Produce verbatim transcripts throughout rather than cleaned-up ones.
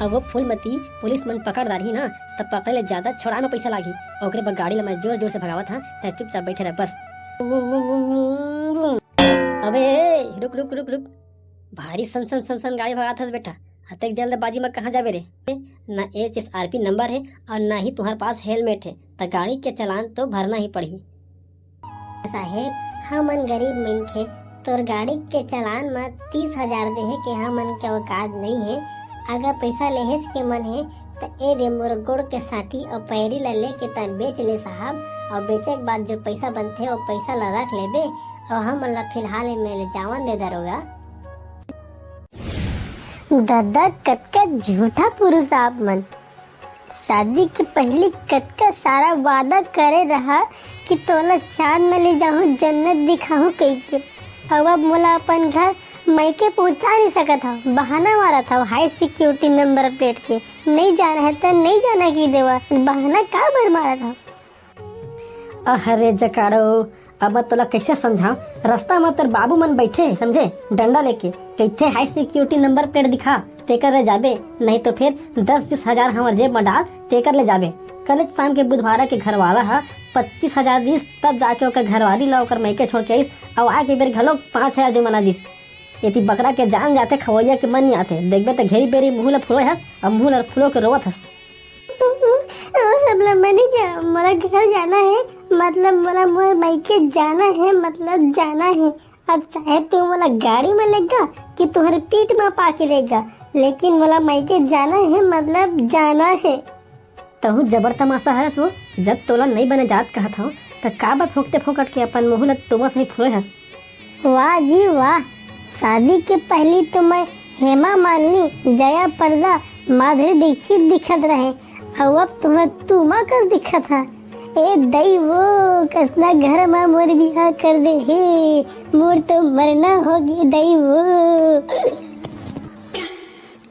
अब वो फूलमती पुलिस मन पकड़ डारही ना, तब पकड़े ले ज्यादा छुड़ाए में पैसा लागही। ओकरे बर गाड़ी ला मैं जोर जोर से भगावत हंव, तैं चुपचाप बैठे रह बस। अबे रुक रुक रुक रुक, भारी सन सन सन सन गाड़ी भगात हस बेटा। अतेक जल्दबाजी में कहाँ जाबे रे? ना H S R P number हे अउ ना ही तुम्हारे पास हेलमेट हे, त गाड़ी के चालान तो भरना ही पड़ही। साहेब, हमन गरीब मनखे, तोर गाड़ी के चालान म तीस हजार देहे के हमन के औकात नइ हे। अगर पैसा लेहेच के मन हे, त ए दे मोर गोड़ के साटी अउ पैरी ला लेके तैं बेच ले साहब, अउ बेचे के बाद जो पैसा बनथे, ओ पैसा ला रख लेबे, अउ हमन ला फिलहाल एमे ले जावन दे दरोगा। ददा, कतका झूठा पुरुष आप मन। शादी के पहिली कतका सारा वादा करे रहा कि तोला चांद में ले जाहूं, जन्नत दिखाहूं कहिके। अब, अब मोला अपन घर मइके पहुंचा नहीं सकत हव, बहाना मारत हव हाई सिक्योरिटी नंबर प्लेट के। नहीं जाना है त नहीं जाना की देवा, बहाना का बर मारत हव? अहरे जकाड़ो, अब मैं तोला कैसे समझाऊं? रास्ता में तोर बाबू मन बैठे हे, समझे, डंडा लेके, कहिथे हाई सिक्योरिटी नंबर प्लेट दिखा, तेकर ले जाबे, नहीं तो फिर दस बीस हजार हमर जेब में डाल, तेकर ले जाबे। कल शाम के बुधवारा के घरवाला हा पच्चीस हजार दिस, तब जाके ओकर घरवाली ला ओकर मइके छोड़ के आइस, अउ आए के बेर घलो पाँच हजार जुर्माना दिस। एती बकरा के जान जाथे, खवैया के मन नहीं आथे। देखबे त घेरी बेरी मुंह ला फुलोय हस, अउ मुंह ला फुलो के रोवत हस। ओ सबला मनी जा, मोला घर जाना है, मतलब मोला मोर मइके जाना है, मतलब जाना है। अब चाहे तू मोला गाड़ी में लेगा कि तुहर पीठ में पाके लेगा, लेकिन मोला मइके जाना है, मतलब जाना है। तहूँ जबर तमाशा हरस वो, जब तोला नइ बने जात कहत हव, त काबर फोकटे फोकट के अपन मुहूँ ल तुमस नहीं फुलोय हस? वाह जी वाह, शादी के पहली तो मैं हेमा मालिनी, जया प्रदा, माधुरी दीक्षित दिखत रहे, अउ अब तुहर तुमा कस दिखत हा। ए दई वो, कसना घर मा मोर बिहा कर दे हे, मोर तो मरना होगे दई वो।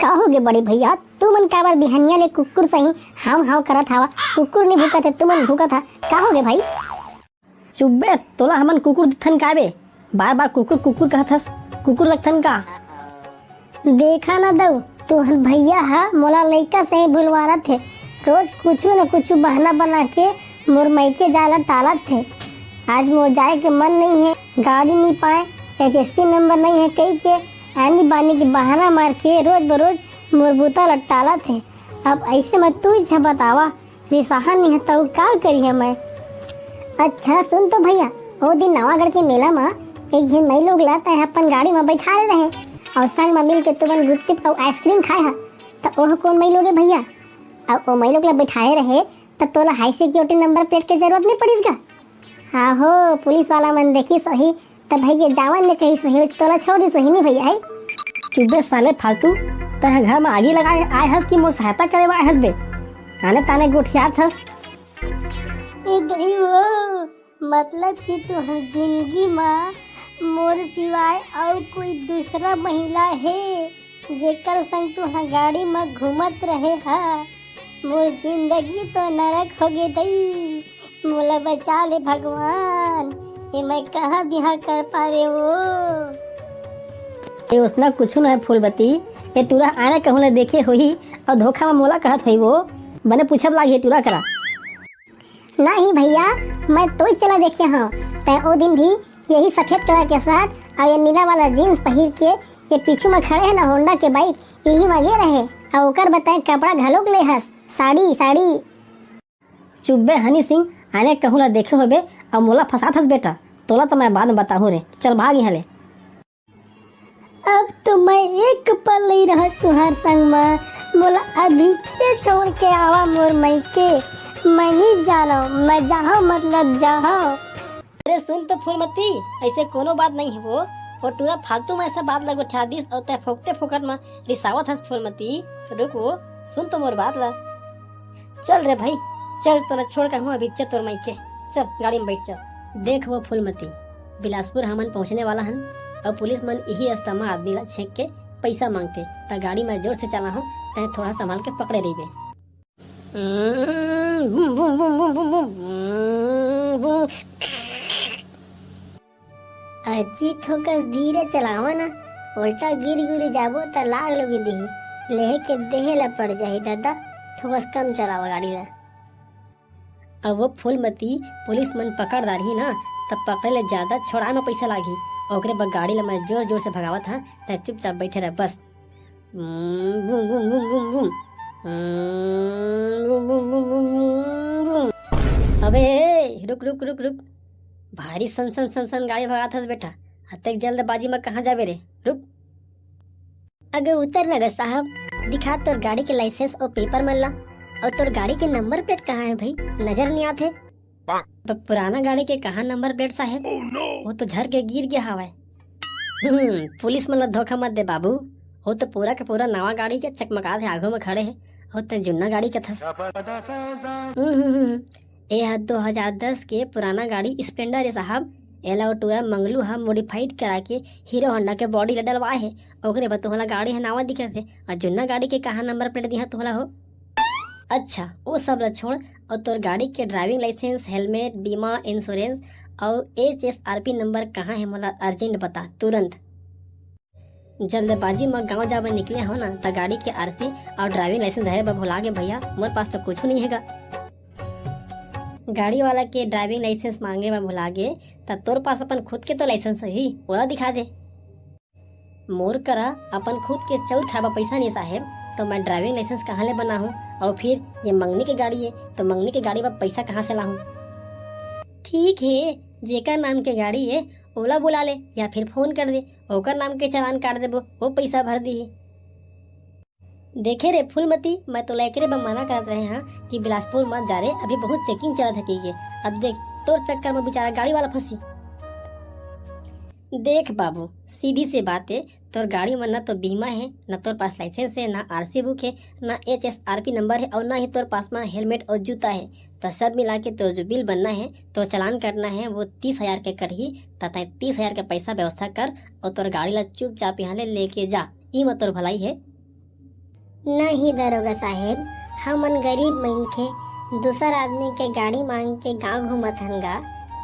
का होगे बड़े भैया, तुमन काबर बिहनिया ले कुकुर सही हाव हाव करत हवा? कुकुर नहीं भूकत है, तुमन भूकत हा। का होगे भाई? चुप बे, तोला हमन कुकुर दिखथन का बे? बार बार कुकुर कुकुर कहत हस, कुकुर लगथन का? देखा ना दऊ, तुहर भैया हा मोला लइका सही भुलवारत हे। रोज कुछु न कुछु बहाना बना के मोर मइके जाए ला टालत हे। आज मोर जाए के मन नहीं है, गाड़ी नहीं पाए, एच एस पी नंबर नहीं है कहिके आनी बानी के बहाना मार के रोज बरोज मोर बुता ला टालत हे। अब ऐसे में तू ही बतावा, रिसाहा नहीं है तऊ का करिहे मैं? अच्छा सुन तो भैया, ओ दिन नवागढ़ के मेला मा एक झिन मई लोग ला तैं अपन गाड़ी मा बैठारे रहे अउ संग मा मिल के तुमन गुपचुप अउ आइसक्रीम खाए हा, त ओह कोन मई लोग ए भैया? अउ ओ मई लोग ला बैठाए रहे त तोला हाई सिक्योरिटी नंबर प्लेट के जरूरत नहीं पड़िस गा? हाँ हो, पुलिस वाला मन देखिस होही, त भैया जावन ने कहिस होही, तोला छोड़ दिस होही नी भैया, है? चुप बे साले फालतू, तैं घर मा आगी लगाए आए हस कि मोर सहायता करे बर आए हस बे? आने ताने गोठियात हस। ए दई वो, मतलब कि तुहर जिंदगी मा मोर सिवाय अउ कोई दूसरा महिला हे, जेकर संग तुहर गाड़ी मा घूमत रहे हा? मोर जिंदगी तो नरक होगे दई, मोला बचा ले भगवान, ये मैं कहाँ बिहा कर पारे वो। ए ओसना कुछु न है फूलबती, ए टूरा आने कहूँ ले देखे होही अउ धोखा मा मोला कहत होही वो, बने पूछब लाग हे टूरा करा। नहीं भैया, मैं तोय चला देखे हव। तैं ओ दिन भी यही सफेद कलर के शर्ट अउ ये नीला वाला जींस पहिर के ये पीछू में खड़े है ना होंडा के बाइक, यही में गे रहे। अउ ओकर बताए कपड़ा घलोक ले हस, साड़ी, साड़ी। चुप बे हनी सिंह, आने कहूँ ला देखे होबे अउ मोला फंसात हस बेटा। तोला तो मैं बाद में बताहूँ रे, चल भाग यहाँ ले। अब तो मैं एक पल नहीं रह तुहार संग मा। मोला अभी से छोड़ के आवा मोर मइके। मैं नहीं जानो, मैं जाहूँ मतलब जाहूँ। अरे सुन तो फूलमती, ऐसे कोनो बात नहीं है वो। वो टूरा फालतू में ऐसा बात लगो ठा दिस अउ तैं फोकटे फोकट में रिसावत हस फूलमती। रुक वो, सुन तो मोर बात ला। चल रे भाई, चल, तोला छोड़ के हूँ अभी, चल तोर मइके, चल गाड़ी में बैठ, चल। देख वो फूलमती, बिलासपुर हमन पहुँचने वाला हन, अउ पुलिस मन इही रस्ता म आदमी ला छेंक के पैसा मांगथे, त गाड़ी मैं जोर से चलाहूँ, तैं थोड़ा संभाल के पकड़े रहिबे। अजी थोकस धीरे चलावा ना, उल्टा गिर गिर जाबो त लाग लगी दिही। लेहे के देहे ला पड़ जाही दादा, थोकस कम चलावा गाड़ी ला। अब वो फूलमती पुलिस मन पकड़ डारही ना, तब पकड़े ले ज्यादा छोड़ाए म पैसा लागही। ओकरे बर गाड़ी ला मैं जोर जोर से भगावत हंव, तैं चुपचाप बैठे रह बस। Boom, boom, boom, boom, boom, boom. Boom, boom, boom, boom, boom, boom. अबे, रुक, रुक, रुक, रुक। भारी सन, सन, सन, सन गाड़ी भगात हस बेटा। अतेक जल्दबाजी म कहाँ जाबे रे? रुक। अगे उतर न रे साहब, दिखा तोर गाड़ी के लाइसेंस अउ पेपर मन ला। अउ तोर गाड़ी के नंबर प्लेट कहाँ हे भाई? नजर नहीं आथे। प-, पुराना गाड़ी के कहाँ नंबर प्लेट साहेब? वो तो झर के गिर गया हवय। हम्म, पुलिस मन ला धोखा मत दे बाबू, वो तो पूरा के पूरा नवा गाड़ी के चकमकात हे, आगू में खड़े हे, वो तो जुन्ना गाड़ी के थस। हम्म, हम्म, हम्म। ए ह दो हजार दस के पुराना गाड़ी स्प्लेंडर हे साहब। एला वो टूरा मंगलू ह मॉडिफाइड करा के हीरो होंडा के बॉडी ला डलवाए हे, ओकरे बर तुहला गाड़ी ह नवा दिखत हे, अउ जुन्ना गाड़ी के कहाँ नंबर प्लेट दिहा तुहला हो? अच्छा, वो सब ला छोड़, अउ तोर गाड़ी के ड्राइविंग लाइसेंस, हेलमेट, बीमा, इंश्योरेंस अउ H S R P number कहाँ हे, मोला अर्जेंट बता, तुरंत। जल्दबाजी म गांव जाबे निकले हो ना, त गाड़ी के आर सी अउ ड्राइविंग लाइसेंस धरे बर भुला गे भैया, मोर पास तो कुछ नहीं हेगा। गाड़ी वाला के ड्राइविंग लाइसेंस मांगे बर भुला गे, त तोर पास अपन खुद के तो लाइसेंस होही, ओला दिखा दे। मोर करा अपन खुद के चौर खाए बर पैसा नहीं साहेब, तो मैं ड्राइविंग लाइसेंस कहाँ ले बनाहूँ? और फिर ये मंगनी के गाड़ी है, तो मंगनी के गाड़ी बर पैसा कहाँ से लाहूँ? ठीक है, जेकर नाम के गाड़ी है, ओला बुला ले या फिर फोन कर दे, ओकर नाम के चालान काट देबो, वो पैसा भर दीही। देखे रे फूलमती, मैं तोला एकरे बर मना करत रहे हाँ कि बिलासपुर मत जा रे, अभी बहुत चेकिंग चलत हे कहिके। अब देख, तोर चक्कर में बेचारा गाड़ी वाला फंसी। देख बाबू, सीधी सी बात है, तोर गाड़ी में ना तो बीमा है, ना तोर पास लाइसेंस है, ना आर सी बुक है, ना H S R P number है और ना ही तोर पास में हेलमेट और जूता है। त सब मिला के तोर जो बिल बनना है, तोर चालान कटना है, वो तीस हजार के कटही। त तैं तीस हजार के पैसा व्यवस्था कर और तोर गाड़ी ला चुपचाप यहाँ ले लेके जा, ई म तोर भलाई है। नहीं दरोगा साहेब, हमन गरीब मनखे, दूसर आदमी के गाड़ी मांग के गांव घूमत हन गा।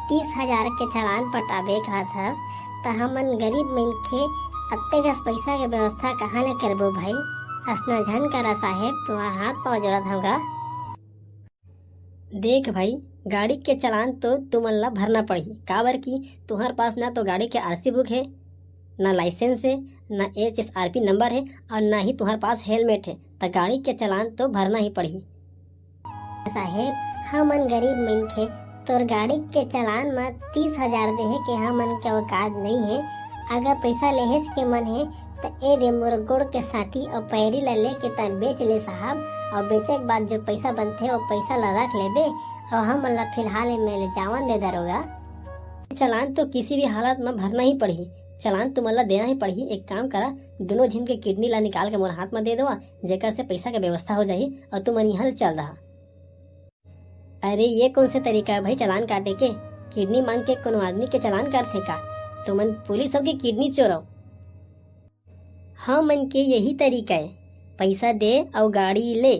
तीस हजार के चालान पटाबे कहत हस, त हमन गरीब मनखे अत्ते कस पैसा के व्यवस्था कहाँ ले करबो भाई? असना झन करा साहेब, तुहार हाथ पाँव जोड़त हंव गा। देख भाई, गाड़ी के चालान तो तुमन ला भरना पड़ही, काबर कि तुहर पास ना तो गाड़ी के आर सी बुक है, ना लाइसेंस है, ना H S R P number है और ना ही तुहर पास हेलमेट है, त गाड़ी के चालान तो भरना ही पड़ही। साहेब, हमन गरीब मनखे, तोर गाड़ी के चालान म तीस हजार देहे के हमन के औकात नइ हे। अगर पैसा लेहेच के मन हे, त ए दे मोर गोड़ के साटी अउ पैरी ला लेके तैं बेच ले साहब, अउ बेचे के बाद जो पैसा बनथे, ओ पैसा ला रख लेबे, अउ हमन ला फिलहाल एमे ले जावन दे दरोगा। चालान तो किसी भी हालत म भरना ही पड़ही, चालान तुमन ला देना ही पड़ही। एक काम करा, दोनों झिन के किडनी ला निकाल के मोर हाथ म दे देवा, जेकर से पैसा के व्यवस्था हो जाही अउ तुमन इहाँ ले चल दहा। अरे, ये कौन से तरीका है भाई चालान काटे के? किडनी मांग के कोनो आदमी के चालान काटथे का? तुमन पुलिस हो कि किडनी चोर हो? हमन के यही तरीका है, पैसा दे अउ गाड़ी ले।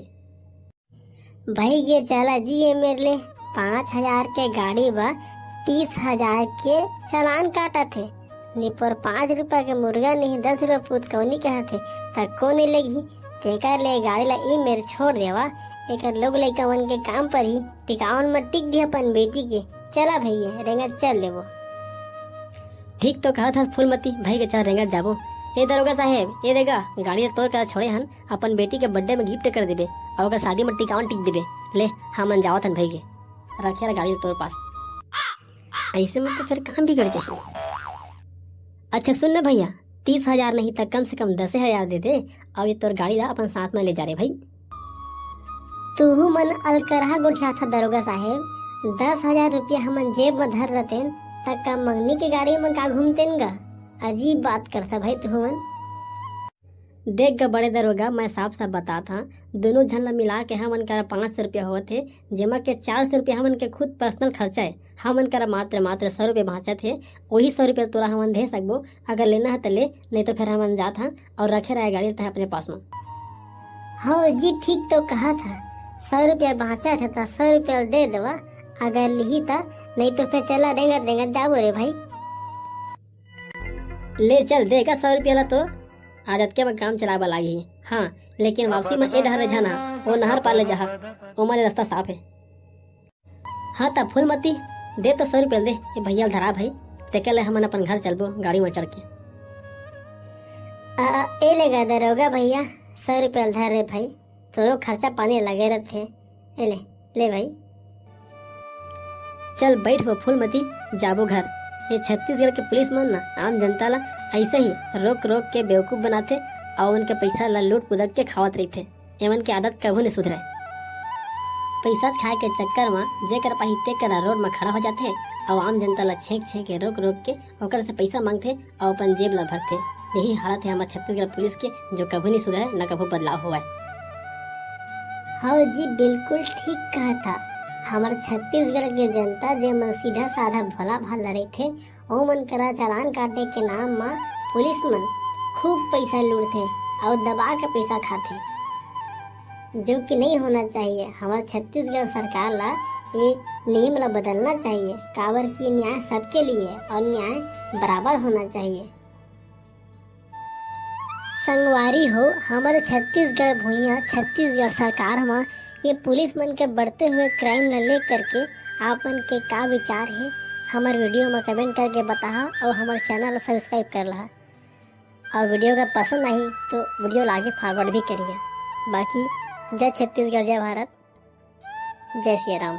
भाई ये चला जी, ये मेरे ले पाँच हजार के गाड़ी बा, तीस हजार के चालान काटत हे। निपोर पाँच रुपया के मुर्गा नहीं, दस रुपया पूत कौनी कहत हे, त कोनी लगही? तेकर ले गाड़ी ला ई मेर छोड़ देवा, एकर लोग लइका मन के काम परही, टिकावन म टिक दिया अपन बेटी के। चला भैया, रेंगत चल लेबो। ठीक तो कहत हस फूलमती, भाई के चल रेंगत जाबो। ए दरोगा साहेब, ए देगा, गाड़ी ला तोर करा छोड़े हन, अपन बेटी के बर्थडे में गिफ्ट कर देबे, अउ ओकर शादी में टिकावन टिक देबे। ले, हमन जावत हन भाई के, रखे रह गाड़ी ला तोर पास। ऐसे में तो फिर काम बिगड़ जाही। अच्छा सुन ना भैया, तीस हजार नहीं त कम से कम दसे हजार दे दे, अउ ये तोर गाड़ी ला अपन साथ में ले जा रे भाई। तुहू मन अलकरहा गोठियाथा दरोगा साहेब, दस हजार रुपया हमन जेब में धर रहतेन, त का मंगनी के गाड़ी में का घूमतेन गा? अजीब बात करथा भाई तुहू मन। देख गा बड़े दरोगा, मैं साफ साफ बतात हंव, दोनों झन ला मिला के हमन करा पाँच सौ रुपया होवत हे, जेमा के चार सौ रुपया हमन के खुद पर्सनल खर्चा हे। हमन करा मात्र, मात्र सौ रुपया बाँचत हे, वही सौ रुपया तोला हमन दे सकबो। अगर लेना हे त ले, नहीं तो फिर हमन जात हन अउ रखे रहे गाड़ी ल तैं अपने पास में। हव जी, ठीक तो कहत ह, सौ रुपया बाँचत हे त सौ रुपया दे देवा, अगर लिही त, नहीं तो फिर चला रेंगत रेंगत जाबो रे भाई। ले चल, दे का सौ रुपया ला तो। आज अतके में काम चलाए बर लागही। हाँ, लेकिन वापसी में ए डहर ले जाना, वो नहर पार ले जाहा, ओमा ले रास्ता साफ हे। हाँ, त फूलमती, दे तो सौ रुपया दे, ए भैया ल धरा भाई, तेकर ले हमन अपन घर चलबो गाड़ी में चढ़ के। आ, ए ले गा दरोगा भैया, सौ रुपया ल धर रे भाई, तोरो खर्चा पानी लगे रहथे। ए ले, ले भाई। चल बैठ वो फूलमती, जाबो घर। ये छत्तीसगढ़ के पुलिस मन ना आम जनता ला ऐसे ही रोक रोक के बेवकूफ बनाथे अउ उनके पैसा ला लूट पुदक के खावत रहिथे। एमन के आदत कभू नहीं सुधरे। पैसा खाए के चक्कर में जेकर पाही तेकर रोड में खड़ा हो जाथे अउ आम जनता ला छेंक छेंक के रोक रोक के ओकर से पैसा मांगथे अउ अपन जेब ला भरथे। यही हालत है हमर छत्तीसगढ़ पुलिस के, जो कभू नहीं सुधरे, न कभू बदलाव होवय। हव जी, बिल्कुल ठीक कहा था। हमर छत्तीसगढ़ के जनता, जे मन सीधा साधा भोला भाला रहिथे, ओमन करा चालान काटे के नाम म पुलिस मन खूब पैसा लूटथे अउ दबा के पैसा खाथे, जो कि नहीं होना चाहिए। हमर छत्तीसगढ़ सरकार ला ये नियम ला बदलना चाहिए, काबर कि न्याय सबके लिए और न्याय बराबर होना चाहिए। संगवारी हो, हमर छत्तीसगढ़ भुइयां, छत्तीसगढ़ सरकार म ये पुलिस मन के बढ़ते हुए क्राइम ला लेकर के आप मन के का विचार हे, हमर वीडियो म कमेंट करके बताहा और हमर चैनल ला सब्सक्राइब कर लहा। और वीडियो का पसंद आई तो वीडियो ला आगे फॉरवर्ड भी करिए। बाकी जय छत्तीसगढ़, जय भारत, जय सिया राम।